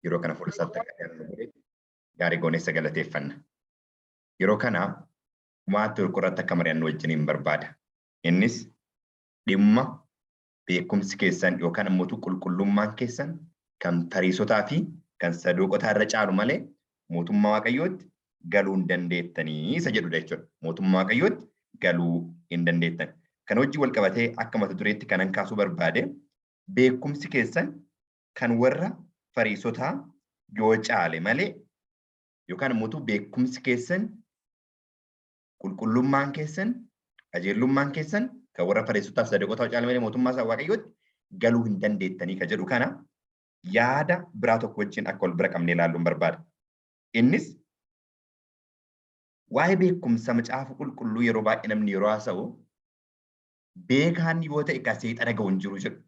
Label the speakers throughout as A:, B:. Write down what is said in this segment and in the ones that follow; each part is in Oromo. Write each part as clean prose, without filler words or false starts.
A: Yeroo kana fuula isaatti akka dhiyaannu godhe gaarii goonee isa galateeffanna. Yeroo kana waan tokko irratti akka mari'annu wajjiniin barbaada. Innis dhimma beekumsi keessan yookaan immoo qulqullummaan keessan kan Fariisotaa fi kan Saduuqotaa irra caalu malee mootummaa Waaqayyootti galuu hin dandeettanii isa jedhudha jechuudha. Mootummaa Waaqayyootti galuu hin dandeettan. Kana wajjin wal qabatee akka mata dureetti kanan kaasuu barbaade beekumsi keessan kan warra Fariisotaa yoo caale malee yookaan immoo beekumsi keessan qulqullummaan keessan qajeelummaan keessan kan warra Fariisotaaf Saduuqotaa caale malee mootummaa isaa Waaqayyootti galuu hin dandeettanii ka jedhu kana yaada biraa tokko wajjin akka wal bira qabnee ilaalluun barbaada. Innis waa'ee beekumsa macaafa qulqulluu yeroo baay'ee namni yeroo haasa'u beekaan yoo ta'e kan seexana ga'u hin jiru jedhu.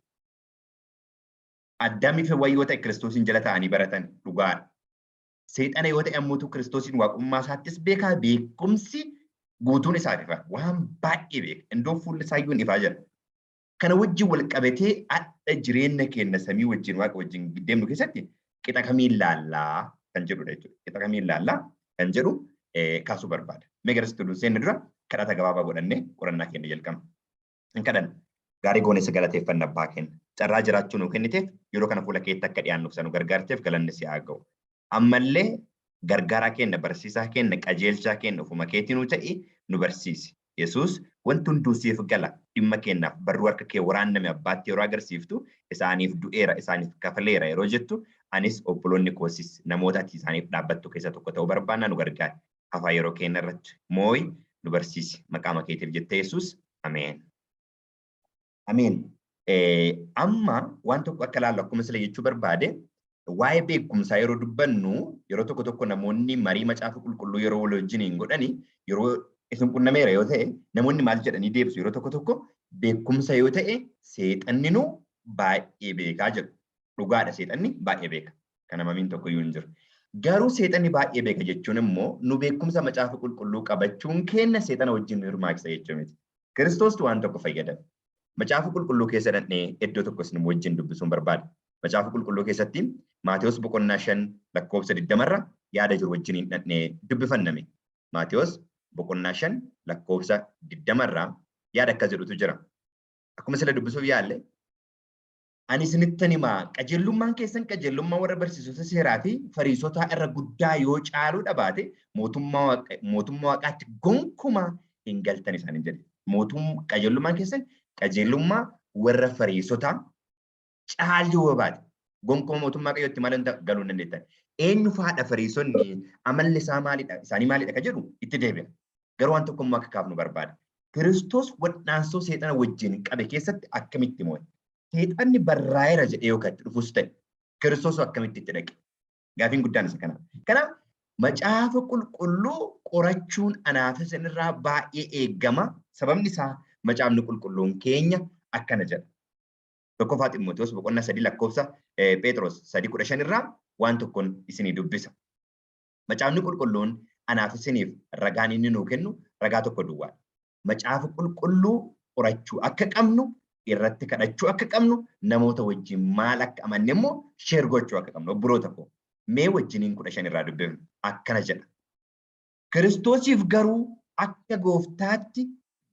A: Addaamii fi Hewwaan yoo ta'e Kiristoosiin jala ta'anii baratan dhugaadha. Seexana yoo ta'e ammoo Kiristoosiin waaqummaa isaattis beekaa beekumsi guutuun isaaf ifa. Waan baay'ee beeka. Indoon fuulli isaa iyyuu hin ifaa jira. Kana wajjin wal qabatee adda jireenya keenya samii wajjin waaqa wajjin deemnu keessatti qixa kamiin laallaa kan jedhudha jechuudha. Qixa kamiin laallaa kan jedhu kaasuu barbaada. Mee gara sitti seenne dura kadhata gabaabaa godhannee qorannaa keenya jalqabna. Hin kadhanna. Gaarii goone isa galateeffanna abbaa keenya. Carraa jiraachuu nuu kenniteef yeroo kana fuula keetti akka dhiyaannuuf isa nu gargaarteef galanni si haa ga'u. Ammallee gargaaraa keenya, barsiisaa keenya, qajeelchaa keenya ofuma keetii nuu ta'i nu barsiisi. Yesuus wanti hunduu siif gala dhimma keenyaaf barruu harka kee waraanname abbaatti yeroo agarsiiftu isaaniif du'eera isaaniif kafaleera yeroo jettu anis obboloonni koosis namoota ati isaaniif dhaabbattu keessaa tokko ta'uu barbaanna nu gargaari. Hafaa yeroo keenya irratti moo'i nu barsiisi. Maqaama keetiif jettee Yesuus. Ameen. Ameen. Amma waan tokko akka ilaallu akkuma sila jechuu barbaade waa'ee beekumsaa yeroo dubbannu yeroo tokko tokko namoonni marii macaafa qulqulluu yeroo wal wajjin hin godhani yeroo isin qunnameera yoo ta'e namoonni maal jedhanii deebisu yeroo tokko tokko beekumsa yoo ta'e seexanni nu baay'ee beekaa jedhu. Dhugaadha seexanni baay'ee beeka. Kana mamiin tokko iyyuu hin jiru. Garuu seexanni baay'ee beeka jechuun immoo nu beekumsa macaafa qulqulluu qabachuun keenya seexana wajjin nu hirmaachisa jechuu miti. Kiristoostu waan tokko fayyadame. Macaafa qulqulluu keessa dhaqnee iddoo tokko isin wajjin dubbisuun barbaada. Macaafa qulqulluu keessatti Maatewos boqonnaa 5 lakkoofsa 20 irra yaada jiru wajjiniin dhaqnee dubbifanname. Maatewos boqonnaa 5 lakkoofsa 20 irraa yaada akkas jedhutu jira. Akkuma sila dubbisuuf yaalle ani isinittan himaa qajeelummaan keessan qajeelummaa warra barsiisota seeraa fi fariisotaa irra guddaa yoo caaluu dhabaate mootummaa waaqaatti gonkumaa hin galtan isaaniin jedhe. Qajeelummaan keessan qajeelummaa warra fariisotaa caaluu yoo baate gonkumaa mootummaa Waaqayyootti maal galuu hin dandeettan. Eenyu faadha fariisonni amalli isaa maalidha isaanii maalidha ka jedhu itti deebi'a. Garuu waan tokko immoo akka kaafnu barbaada. Kiristoos wal'aansoo seexana wajjin qabe keessatti akkamitti moo'e? Seexanni barraa'eera jedhee yoo kan itti dhufus ta'e Kiristoos akkamitti itti dhaqe? Gaafiin guddaan isa kana. Kanaaf macaafa qulqulluu qorachuun anaaf isinirraa baay'ee eegama. Sababni isaa macaafni qulqulluun keenya akkana jedha. Tokkoffaa Ximootiyoos boqonnaa 3 lakkoofsa Phexros 3:15 irraa waan tokkoon isinii dubbisa. Macaafni qulqulluun anaaf isiniif ragaan inni nuu kennu ragaa tokko duwwaadha. Macaafa qulqulluu qorachuu akka qabnu, irratti kadhachuu akka qabnu, namoota wajjin maal akka amanne immoo share gochuu akka qabnu. Obboloota koo mee wajjiniin 15 irraa dubbifna. Akkana jedha. Kiristoosiif garuu akka gooftaatti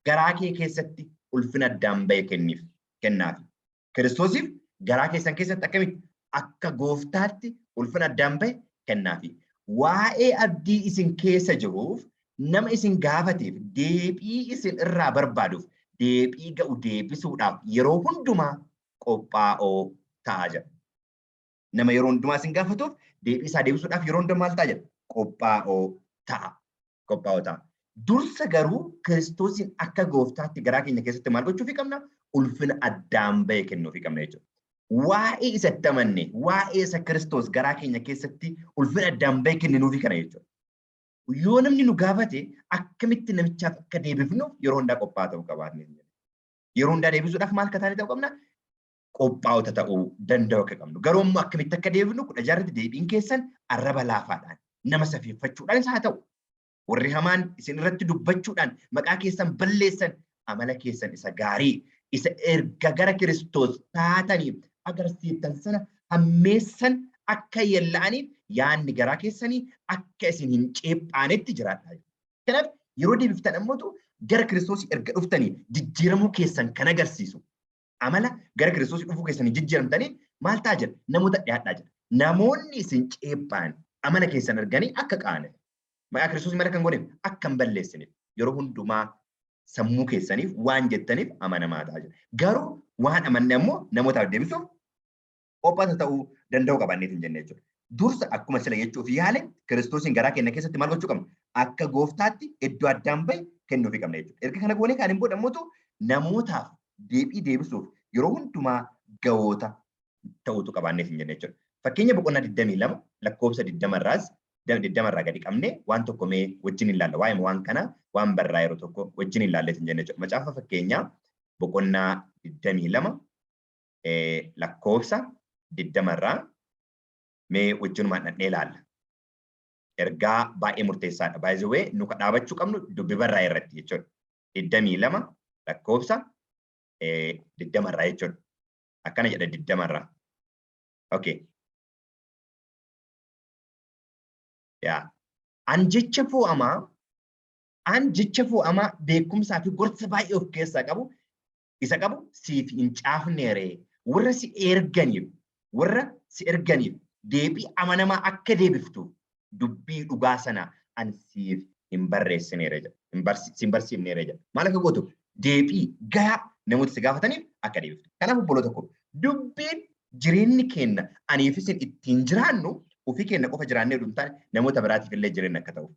A: garaa kee keessatti ulfina addaan ba'e kenniif kennaafi. Kiristoosiif garaa keessan keessatti akkamitti akka gooftaatti ulfina addaan ba'e kennaafi. Waa'ee abdii isin keessa jiruuf nama isin gaafateef deebii isin irraa barbaaduuf deebii ga'u deebisuudhaaf yeroo hundumaa qophaa'oo ta'aa jedha. Nama yeroo hundumaa isin gaafatuuf deebii isaa deebisuudhaaf yeroo hundumaa maal ta'a jedha? Qophaa'oo ta'a. Qophaa'oo ta'a. Dursa garuu Kiristoosiin akka gooftaatti garaa keenya keessatti maal gochuufii qabna? Ulfina addaan ba'e kennuufii qabna jechuudha. Waa'ee isa itti amanne, waa'ee isa Kiristoos garaa keenya keessatti ulfina addaan ba'e kenninuufii kana jechuudha. Yoo namni nu gaafate akkamitti namichaaf akka deebifnu yeroo hundaa qophaa'aa ta'uu qabaanne. Yeroo hundaa deebisuudhaaf maal akka taane ta'uu qabna? Qophaa'ota ta'uu danda'u akka qabnu. Garuu immoo akkamitti akka deebifnu 16 deebiin keessan arraba laafaadhaan nama safeeffachuudhaan isa haa ta'u. Warri hamaan isin irratti dubbachuudhaan maqaa keessan balleessan amala keessan isa gaarii isa erga gara Kiristoos taatanii agarsiiftan sana hammeessan Akka yeella'aniif yaadni garaa keessanii akka isin hin ceephaanetti jiraadhaa. Kanaaf yeroo deebiftan ammootu gara Kiristoosii erga dhuftanii jijjiiramuu keessan kan agarsiisu amala gara Kiristoosii dhufuu keessanii jijjiiramtanii maal ta'a jedha? Namoota dhiyaadhaa jedha. Namoonni isin ceephaan amala keessan arganii akka qaane maqaa Kiristoosii mala kan gooneef akka hin balleessineef yeroo hundumaa sammuu keessaniif waan jettaniif amanamaa ta'a jedha. Garuu waan amanne ammoo namootaaf deebisuuf qophaasa ta'uu danda'uu qabanneet hin jenne jechuudha. Dursa akkuma sila jechuuf yaale, Kiristoosiin garaa keenya keessatti maal gochuu qabna? Akka gooftaatti iddoo addaan bahe kennuufii qabna jechuudha. Erga kana goonee kaaniin booda immoo namootaaf deebii deebisuuf yeroo hundumaa gahoota ta'uutu qabaanneet hin jenne jechuudha. Fakkeenya boqonnaa 22 lakkoofsa 20 irraas, 20 irraa gadi qabnee waan tokko mee wajjin ilaalla. Waa'ee waan kana waan barraa yeroo tokko wajjin ilaalleet hin jenne jechuudha. Macaafa Fakkeenyaa boqonnaa 22 lakkoofsa 20 irraa mee wajjinumaan dhaqnee ilaalla. Ergaa baay'ee murteessaadha. By the way, nu ka dhaabachuu qabnu dubbi barraa irratti jechuudha. 22 lakkoofsa 20 irraa jechuudha. Akkana jedha 20 irraa. Okay. Yaa. An jecha fo'amaa beekumsaa fi gorsa baay'ee of keessaa qabu isa qabu siif hin caafneere? Warra si erganiif deebii amanamaa akka deebiftu dubbii dhugaa sana an siif hin barreessineere jedha. Hin barsiifneere jedha. Maal akka gootu? Deebii gahaa namoota si gaafataniif akka deebiftu. Kanaaf obboloota koo, dubbiin jireenyi keenya aniif isin ittiin jiraannu ofii keenya qofa jiraannee oduu hin taane namoota biraatiif illee jireenya akka ta'u.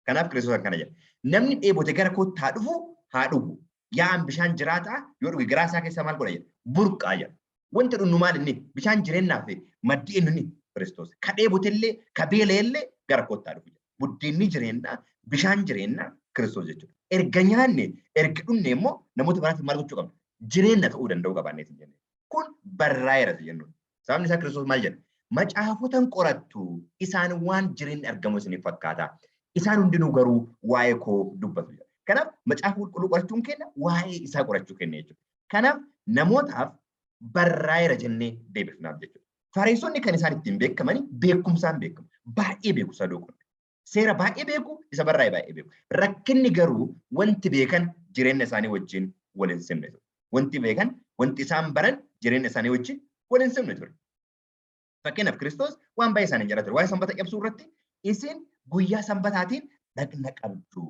A: Kanaaf Kiristoos akkana jedha. "Namni dheebote gara kootti haa dhufu, haa dhugu. Yaa'an bishaan jiraataa yoo dhuge garaa isaa keessaa maal godha?" jedha. "Burqaa" jedha. Wanti dhugnu maal inni? Bishaan jireenyaaf maddi eenyu inni? Kiristoos. Ka dheebote illee, ka beela'e illee gara kootti haa dhufu jedha. Buddeenni jireenyaa, bishaan jireenyaa Kiristoos jechuudha. Erga nyaanne, erga dhunne immoo namoota biraatiif maal gochuu qabna? Jireenya ta'uu danda'uu qabaanneeti jenne. Kun barraa'eera jennuun. Sababni isaa Kiristoos maal jedha? "Macaafotan qorattu, isaan waan jireenyi argamu isiniif fakkaata. Isaan hundinuu garuu waa'ee koo dubbatu" jedha. Kanaaf Macaafa Qulqulluu qorachuun keenya waa'ee isaa qorachuu kenna jechuudha. Kanaaf namootaaf barraa'eera jennee deebifnaaf jechuudha. Fariisonni kan isaan ittiin beekamani beekumsaan beekamu. Baay'ee beeku saduuqonni. Seera baay'ee beeku, isa barraa'e baay'ee beeku. Rakkinni garuu wanti beekan jireenya isaanii wajjin wal hin simne ture. Wanti beekan, wanti isaan baran jireenya isaanii wajjin wal hin simne ture. Fakkeenyaaf Kiristoos waan baay'ee isaanii jedha ture. Waa'ee sanbata cabsuu irratti, "Isin guyyaa sanbataatiin dhaqna qabdu.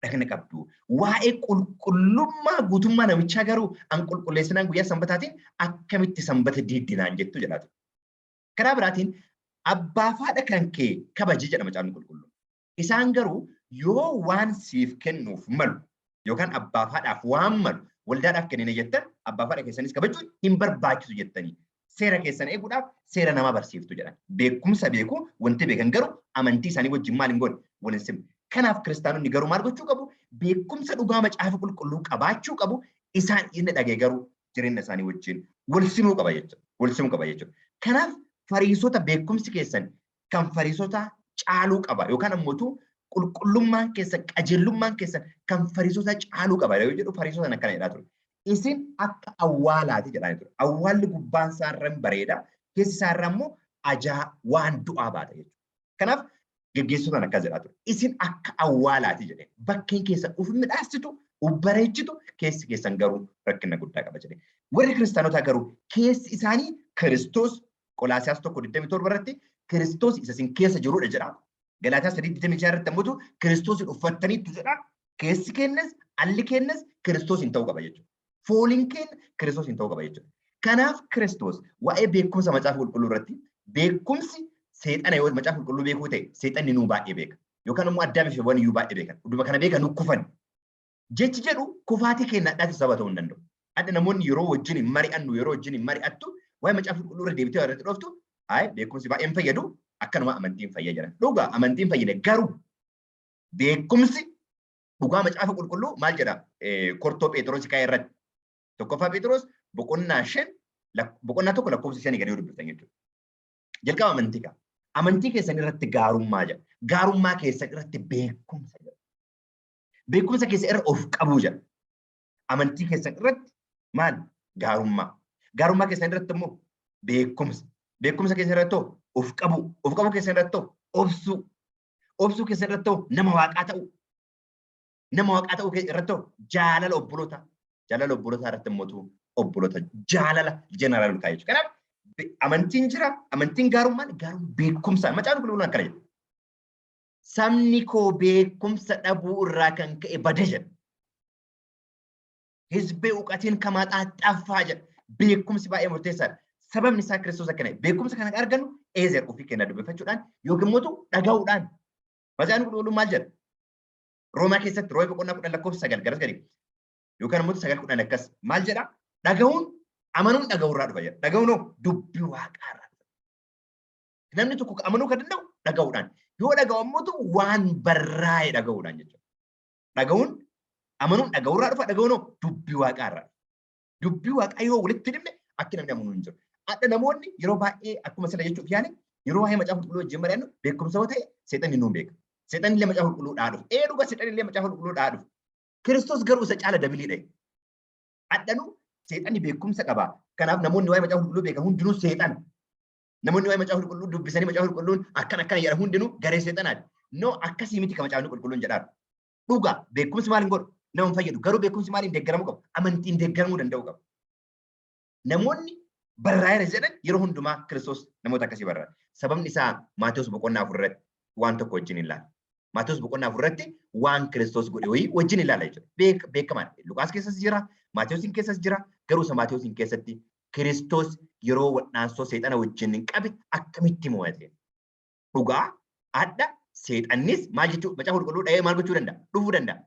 A: Dhaqna qabdu. Waa'ee qulqullummaa guutummaa namichaa garuu an qulqulleessinaan guyyaa sanbataatiin akkamitti sanbata diiddinaan jettu?" jedhaa ture. Karaa biraatiin "Abbaa fi haadha kan kee kabaji" jedha Macaafni Qulqulluun. Isaan garuu "Yoo waan siif kennuuf malu yookaan abbaa fi haadhaaf waan malu waldaadhaaf kennine jettan, abbaa fi haadha keessanis kabajuun hin barbaachisu jettanii seera keessan eeguudhaaf seera namaa barsiiftu" jedhan. Beekumsa beeku, wanti beekan garuu amantii isaanii wajjin maal hin goone? Wal hin simne. Kanaaf kiristaanonni garuu maal gochuu qabu? Beekumsa dhugaa Macaafa Qulqulluu qabaachuu qabu. Isaan inni dhagee garuu jireenya isaanii wajjin wal simuu qaba jechuudha. Wal simuu qaba jechuudha. Kanaaf fariisota, beekumsi keessan kan fariisota caaluu qaba yookaan ammoo qulqullummaan keessan, qajeelummaan keessan kan fariisota caaluu qaba yoo jedhu, fariisota akkana jedhaa ture. "Isin akka awwaalaati" jedhaa ture. Awwaalli gubbaan isaa irra bareeda, keessi isaa irra immoo ajaa waan du'aa baata jechuudha. Kanaaf geggeessotaan akkas jedhaa ture. "Isin akka awwaalaati" jedhe. "Bakkeen keessan uf midhaasitu, uf bareechitu, keessi keessan garuu rakkina guddaa qaba" jedhe. Warri kiristaanotaa garuu keessi isaanii Kiristoos, Qolaasiyaas 1:27 irratti "Kiristoos isa isin keessa jirudha" jedha. Galaatiyaa 3:26 irratti ammoo "Kiristoosin uffattaniittu" jedha. Keessi keenyas alli keenyas Kiristoos hin ta'uu qaba jechuudha. Fooliin keenya Kiristoos hin ta'uu qaba jechuudha. Kanaaf Kiristoos waa'ee beekumsa Macaafa Qulqulluu irratti, beekumsi seexana yoo Macaafa Qulqulluu beekuu ta'e, seexanni nuu baay'ee beeka. Yookaan immoo Addaamii fi Hewwan iyyuu baay'ee beekan. Dhuma kana beekan nu kufan. Jechi jedhu kufaatii keenya addaati sababa ta'uu hin danda'u. Adda namoonni yeroo wajjin hin mari'annu, yeroo wajjin hin mari'attu, waa'ee Macaafa Qulqulluu irra deebitee irratti dhoftu, "Ayi, beekumsi baay'een fayyadu, akkanuma amantiin fayya" jedhan. Dhugaa amantiin fayyada, garuu beekumsi dhugaa Macaafa Qulqulluu maal jedha? Kortoo Phexros kaa'e irratti. 1ffaa Phexros boqonnaa 5, boqonnaa 1 lakkoofsa 5 gadi dubbiftan jechuudha. Jalqaba amantii qaba. "Amantii keessan irratti gaarummaa" jedha. "Gaarummaa keessan irratti beekumsa" jedha. "Beekumsa keessan irra of qabuu" jedha. Amantii keessan irratti maal? Gaarummaa. Gaarummaa keessan irratti immoo beekumsa. Beekumsa keessan irratti hoo Of qabu, of qabu keessan irratti ta'u obsuu, obsuu keessan irratti ta'u nama waaqaa ta'u, nama waaqaa ta'uu irratti ta'u jaalala obboloota, jaalala obboloota irratti immoo obboloota jaalala jeneraal kaa'e jechuudha. Kanaaf amantiin jira, amantiin gaarummaan gaarummaan beekumsaan Macaafni Qulqulluun akkana jedha. Sabni koo beekumsa dhabuu irraa kan ka'e bade jedha. Hizbee እውቀትን ከማጣት ጠፋ jedha. Beekumsi baay'ee murteessaadha. Sababni isaa Kiristoos akkana. Beekumsa kana kan argannu eezer ofii keenya dubbifachuudhaan yookiin immoo dhaga'uudhaan. Macaafni Qulqulluun maal jedha? Roomaa keessatti Roomee boqonnaa 10 lakkoofsa 9 garas gadi yookaan immoo 9 10 akkas maal jedha? Dhaga'uun amanuun dhaga'uurraa dhufa jedha. Dhaga'uun hoo dubbii waaqaarraa dhufa. Namni tokko amanuu kan danda'u dhaga'uudhaan. Yoo dhaga'u ammoo waan barraa'e dhaga'uudhaan jechuudha. Dhaga'uun amanuun dhaga'uurraa dhufa, dhaga'uun hoo dubbii waaqaarraa. Dubbii waaqaa yoo walitti hidhne akki namni amanuu hin jiru. Adda namoonni yeroo baay'ee akkuma sila jechuuf yaale yeroo waa'ee Macaafa Qulqulluu wajjin mari'annu beekumsa yoo ta'e seexanni nuun beeka. Seexanni illee Macaafa Qulqulluu dhaa dhufa. Ee dhuga, seexanni illee Macaafa Qulqulluu dhaa dhufa. Kiristoos garuu isa caala dabilii dhahe. Addanuu seexanni beekumsa qaba. Kanaaf namoonni waa'ee Macaafa Qulqulluu beekan hundinuu seexana. Namoonni waa'ee Macaafa Qulqulluu dubbisanii Macaafa Qulqulluun akkana akkana jedhan hundinuu garee seexanaati. No, akkasii miti kan Macaafni Qulqulluun jedhaan. Dhuga, beekumsi maal hin godhu? Nama hin fayyadu. Garuu beekumsi maaliin deeggaramuu qabu? Amantiin deeggaramuu danda'uu qabu. Namoonni barraa'eera jedhan yeroo hundumaa Kiristoos namoota akkasii barraa'e. Sababni isaa Maatewos boqonnaa 4 irratti waan tokko wajjin ilaala. Maatewos boqonnaa 4 irratti waan Kiristoos godhe wayii wajjin ilaala jechuudha. Beekamaadha. Luqaas keessas jira, Maatewosiin keessas jira. Garuu isa Maatewosiin keessatti Kiristoos yeroo wal'aansoo seexana wajjin hin qabe akkamitti mo'ate? Dhugaa, adda seexannis maal jechuu Macaafa Qulqulluu dha'ee maal gochuu danda'a? Dhufuu danda'a.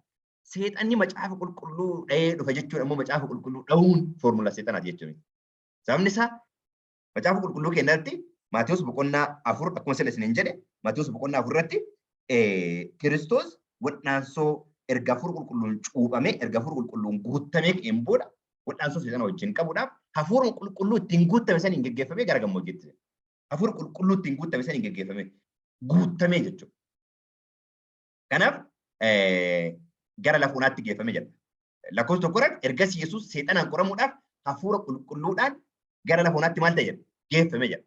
A: Seexanni Macaafa Qulqulluu dha'ee dhufa jechuun ammoo Macaafa Qulqulluu dha'uun foormula seexanaati jechuudha. Sababni isaa Macaafa Qulqulluu keenyatti Maatewos boqonnaa 4 akkuma sila isiniin jedhe, Maatewos boqonnaa 4 irratti Kiristoos wal'aansoo erga Hafuura Qulqulluun cuuphamee, erga Hafuura Qulqulluun guuttamee ka'een booda wal'aansoo seexana wajjin qabuudhaaf Hafuura Qulqulluu ittiin guuttame saniin geggeeffamee gara gammoojjiitti. Hafuura Qulqulluu ittiin guuttame saniin geggeeffamee guuttamee jechuudha. Kanaaf gara lafa onaatti geeffamee jira. Lakkoofsa 1 irratti ergasii Yesuus seexanaan qoramuudhaaf Hafuura Qulqulluudhaan gara lafa onaatti maal ta'e jedha? Geeffamee jira.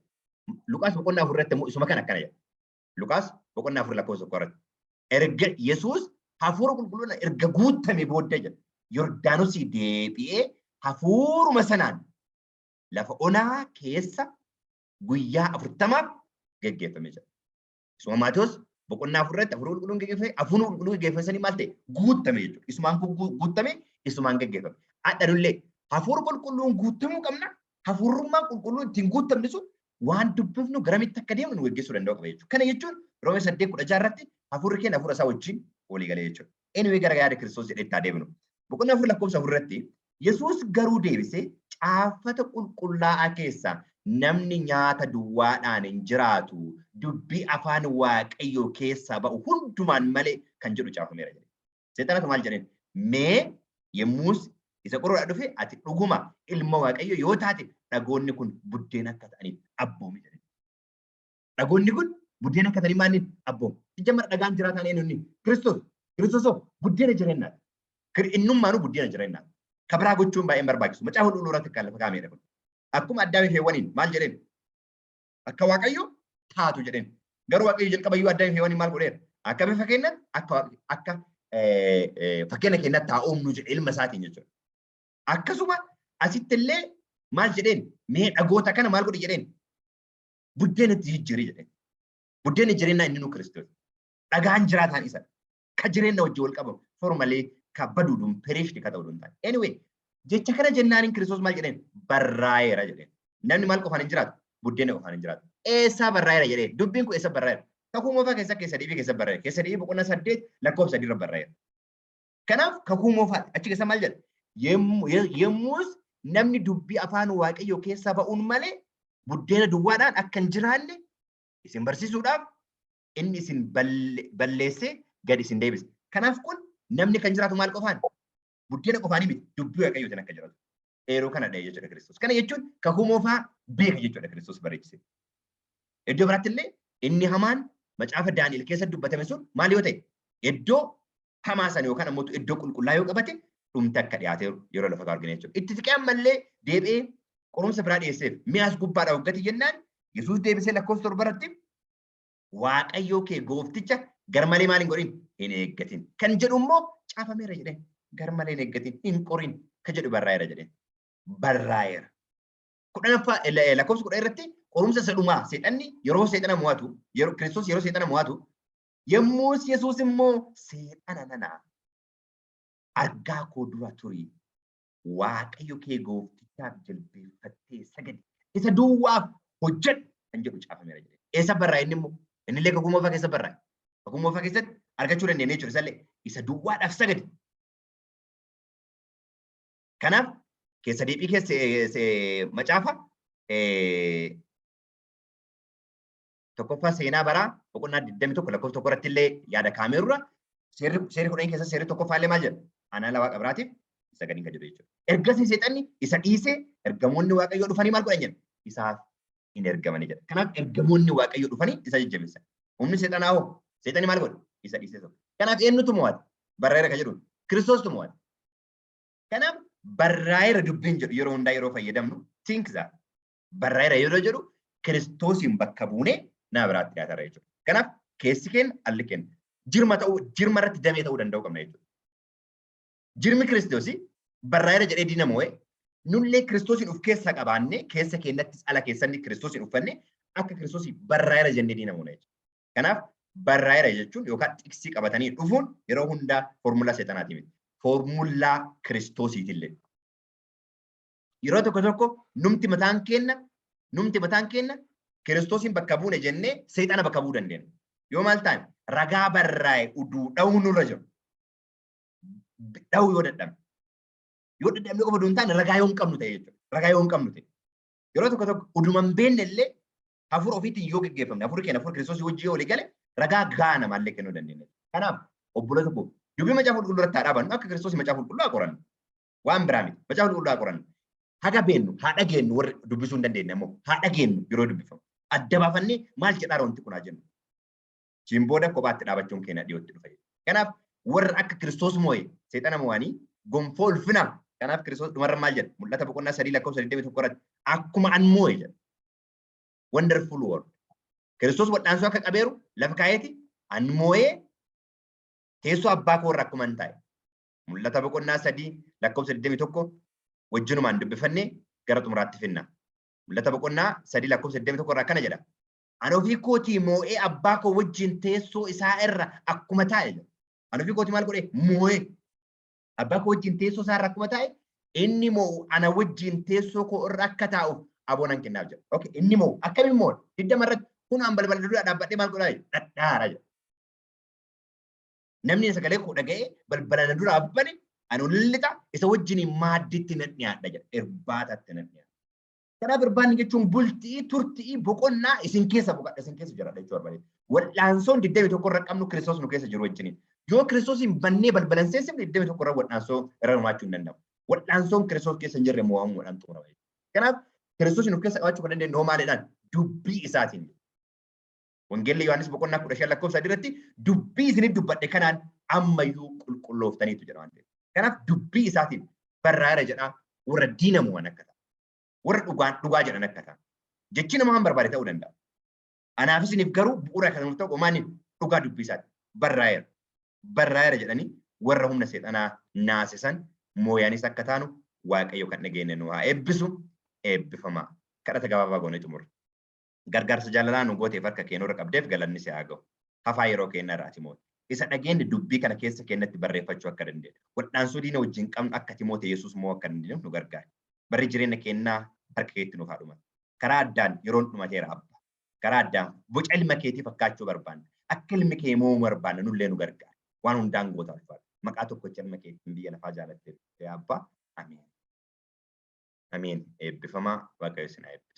A: Luqaas boqonnaa 4 irratti immoo isuma kana akkana jedha. Luqaas boqonnaa 4 lakkoofsa 1 irratti. Erga Yesuus Hafuura Qulqulluudhaan erga guutame booddee jedha. Yordaanosii deebi'ee hafuuruma sanaan lafa onaa keessa guyyaa 40f geggeeffamee jira. Isuma Maatewos boqonnaa 4 irratti Hafuura Qulqulluun geggeeffame, Hafuura Qulqulluu geggeeffame sanii maal ta'e? Guutame jechuudha. Isumaan guutame, isumaan geggeeffame. Adhanullee Hafuura Qulqulluun guutamuu qabna. Hafuurummaan Qulqulluun ittiin guutamne sun waan dubbifnu garamitti akka deemnu nu geggeessuu danda'u qaba jechuudha. Kana jechuun Roomee 8:16 irratti hafuurri keenya hafuura isaa wajjin walii galee jechuudha. Anyway, gara yaada Kiristoos jedhee itti adeemnu. Boqonnaa 4 lakkoofsa 4 irratti Yesuus garuu deebisee, "Caaffata qulqullaa'aa keessaa, 'Namni nyaata duwwaadhaan hin jiraatu, dubbii afaan Waaqayyoo keessaa ba'u hundumaan malee' kan jedhu caafameera" jedhe. Seexanatu maal jedheen? Mee yommus isa qoruudhaa dhufe, "Ati dhuguma ilma Waaqayyoo yoo taate dhagoonni kun buddeen akka ta'aniif abboomi" jedhe. Dhagoonni kun buddeen akka ta'aniif maaliin abboomi? Ijja dhagaan jiraataan eenyu inni? Kiristoos. Kiristoos buddeena jireenyaati. Innummaanuu buddeena jireenyaati. Kabiraa gochuun baay'een barbaachisu. Macaafa Qulqulluu irratti kan lafa kaa'amedha kun. Akkuma Addaamii fi Heewwaniin maal jedheen? "Akka Waaqayyo taatu" jedheen. Garuu Waaqayyo jalqaba iyyuu Addaamii fi Heewwaniin maal godheera? "Akka bifa keenyatti, akka fakkeenya keenyatti haa uumnu" jedhe ilma isaatiin jechuudha. Akkasuma asitti illee maal jedheen? "Mee dhagoota kana maal godhi?" jedheen. "Buddeena itti jijjiiri" jedheen. Buddeenni jireenyaa inni nu Kiristoos. Dhagaan jiraataan isa. Ka jireenya wajjin wal qabamu. Formalee ka baduudhuun perishni ka ta'uu hin taane. Anyway, jecha kana jennaaniin Kiristoos maal jedheen? "Barraa'eera" jedheen. Namni maal qofaan hin jiraatu? Buddeena qofaan hin jiraatu. Eessaa barraa'eera jedheen? Dubbiin kun eessa barraa'eera? Kakuu Moofaa keessa, Keessa Deebii keessa barraa'eera. Keessa Deebii boqonnaa 8 lakkoofsa 3 irra barraa'eera. Kanaaf Kakuu Moofaa achi keessa maal jedha? Yommus namni dubbii afaan Waaqayyoo keessaa ba'uun malee buddeena duwwaadhaan akka hin jiraanne isin barsiisuudhaaf inni isin balleessee gad isin deebise. Kanaaf kun namni kan jiraatu maal qofaan? Buddeena qofaanii miti, dubbii Waaqayyootiin akka jiraatu. Eeroo kana dha'e jechuudha Kiristoos. Kana jechuun Kakuu Moofaa beeka jechuudha Kiristoos bareechise. Iddoo biraatti illee inni hamaan macaafa Daani'el keessa dubbatame sun maal yoo ta'e, iddoo hamaa sana yookaan ammoo iddoo qulqullaa yoo qabate dhumti akka dhiyaateeru yeroo lafa argina jechuudha. Itti siqee ammallee deebi'ee qorumsa biraa dhiyeesseef, mi'aas gubbaadhaa hoggati jennaan Yesuus deebisee lakkoofsa 7 irratti Waaqayyoo kee goofticha garmalee maal hin godhin? Hin eeggatin. Kan jedhu immoo caafameera jedheen. Garmalee hin eeggatin, hin qorin kan jedhu barraa'eera jedheen. Barraa'eera. Kudhanaffaa lakkoofsa 10 irratti qorumsa isa dhumaa seexanni yeroo seexana mo'atu, yeroo Kiristoos yeroo seexana mo'atu, yommus Yesuus immoo seexana nana argaa koo dura turi, Waaqayyo kee gooftichaaf jilbeeffattee sagadi, isa duwwaaf hojjedhu kan jedhu caafameera jedhe. Eessa barraa'e inni immoo? Inni illee kakuu moofaa keessa barraa'e. Kakuu moofaa keessatti argachuu dandeenya jechuudha. Isallee isa duwwaadhaaf sagadi. Kanaaf keessa deebii keessa macaafa tokkoffaa seenaa baraa boqonnaa 21 lakkoofsa 1 irratti illee yaada kaameerura seerri 10 keessa seerri tokkoffaa illee maal jedha? Anaa la waaqa biraatiif isa gadiin kan jedhu jechuudha. Ergasii seexanni isa dhiisee ergamoonni waaqayyoo dhufanii maal godhan jedha? Isaaf hin ergamanii jedha. Kanaaf ergamoonni waaqayyoo dhufanii isa jajjabeessan. Humni seexanaa hoo? Seexanni maal godhe? Isa dhiisee tokko. Kanaaf eenyutu mo'ate? Barreera kan jedhu Kiristoostu mo'ate. Kanaaf barraa'eera dubbiin jedhu yeroo hundaa yeroo fayyadamnu think that barraa'eera yeroo jedhu Kiristoosiin bakka buunee nama biraatti dhiyaatarra jechuudha. Kanaaf keessi keenya alli keenya jirma ta'uu jirma irratti damee ta'uu danda'uu qabna jechuudha. Jirmi Kiristoosii barraa'eera jedhee diina moo'ee nullee Kiristoosiin of keessa qabaannee keessa keenyattis ala keessatti Kiristoosiin uffanne akka Kiristoosii barraa'eera jennee diina moona jechuudha. Kanaaf barraa'eera jechuun yookaan xiqsii qabatanii dhufuun yeroo hundaa foormulaa seexanaati miti. Foormulaa Kiristoosiitillee. Yeroo tokko tokko numti mataan keenna Kiristoosiin bakka buune jennee seexana bakka bu'uu dandeenya. Yoo maal ta'an ragaa barraa'e uduu dha'uu nurra jiru. Dha'uu yoo dadhabne. Yoo dadhabne qofa oduu hin taane ragaa yoo hin qabnu ta'e jechuudha. Ragaa yoo hin qabnu ta'e. Yeroo tokko tokko uduma hin beekne illee hafuura ofiitiin yoo geggeeffamne, hafuurri keenya hafuura Kiristoosii wajjin yoo walii gale, ragaa gahaa namaallee kennuu dandeenya. Kanaaf obboloota koo, dubbii macaafa qulqulluu irratti haa dhaabannu, akka Kiristoosii macaafa qulqulluu haa qorannu. Waan biraa miti. Macaafa qulqulluu haa qorannu. Haga beennu haa dhageennu, warri dubbisuu hin dandeenye ammoo haa dhageennu yeroo dubbifamu. Adda baafannee maal jedhaa wanti kun haa jennu. Achiin booda kophaatti dhaabachuun keenya dhiyootti dhufa. Kanaaf warra akka Kiristoos moo'e seexana moo'anii gonfoo ulfinaa. Kanaaf Kiristoos dhumarra maal jedha? Mul'ata boqonnaa 3 lakkoofsa 21 irratti akkuma an moo'e jedha. Wonderful word. Kiristoos wal'aansoo akka qabeeru lafa kaa'eeti an moo'ee teessoo abbaa koo irra akkuma hin taa'e. Mul'ata boqonnaa 3 lakkoofsa 21 wajjinumaan dubbifannee gara xumuraatti finna. Mul'ata boqonnaa 3 lakkoofsa 21 irraa akkana jedha. Ani ofii kootii moo'ee abbaa koo wajjin teessoo isaa irra akkuma taa'e jedha. Ani ofii kootii maal godhe? Moo'ee. Abbaa koo wajjin teessoo isaa irra akkuma taa'e, inni moo'u ana wajjin teessoo koo irra akka taa'uuf aboo nan kennaaf jedha. Okay, inni moo'u akkamiin moo'a? 20 irratti kun an balbala dura dhaabbadhee maal godhaa? Dhadhaara jedha. Namni sagalee koo dhaga'ee balbala na duraa bane, ani ol lixa, isa wajjin maadditti nan dhiyaadha jedha. Irbaatatti nan dhiyaadha. Kanaaf irbaanni jechuun bultii, turtii, boqonnaa isin keessa boqadha, isin keessa jiraadha jechuu barbaade. Wal'aansoon 21 irra qabnu Kiristoos nu keessa jiru wajjiniin. Yoo Kiristoosiin bannee balbalan seensifne, 21 irra wal'aansoo irra hirmaachuu hin danda'amu. Wal'aansoon Kiristoos keessa hin jirre mo'amuudhaan xumurama. Kanaaf Kiristoos nu keessa qabaachuu kan dandeenyu hoo maalidhaan? Dubbii isaatiin. Wangeelli Yohaannis boqonnaa 15 lakkoofsa 3 irratti dubbii isiniif dubbadhe kanaan ammayyuu qulqullooftaniitu jedha waan ta'eef. Kanaaf dubbii isaatiin barraa'eera jedhaa warra diina mo'an akka ta'a. Warra dhugaan dhugaa jedhan akka ta'a. Jechi nama waan barbaade ta'uu danda'a. Anaaf isiniif garuu bu'uura kan nuuf ta'u maali? Dhugaa dubbii isaati. Barraa'eera. Barraa'eera jedhanii warra humna seexanaa naasisan mooyaanis akka taanu Waaqayyo kan dhageenye nu haa eebbisu. Eebbifamaa. Kadhata gabaabaa goonee xumurra. Gargaarsa jaalalaa nu gooteef, harka kee nurra qabdeef galanni si haa ga'u. Hafaa yeroo keenya irraa ati moote. Isa dhageenye dubbii kana keessa keenyatti barreeffachuu akka dandeenyu. Wal'aansoo diina wajjin qabnu akka Timootee Yesuus moo akka dandeenyu nu gargaari. Barri jireenya keenyaa harka keetti nuuf haa dhumatu. Karaa addaan yeroon dhumateera, Abba. Karaa addaan boca ilma keetii fakkaachuu barbaanna. Akka ilmi kee mo'uu barbaanna, nullee nu gargaari. Waan hundaan goota, ulfaadha. Maqaa tokkicha ilma keetiin biyya lafaa jaalattee Abbaa. Ameen. Ameen. Eebbifamaa. Waaqayyo isin haa eebbisu.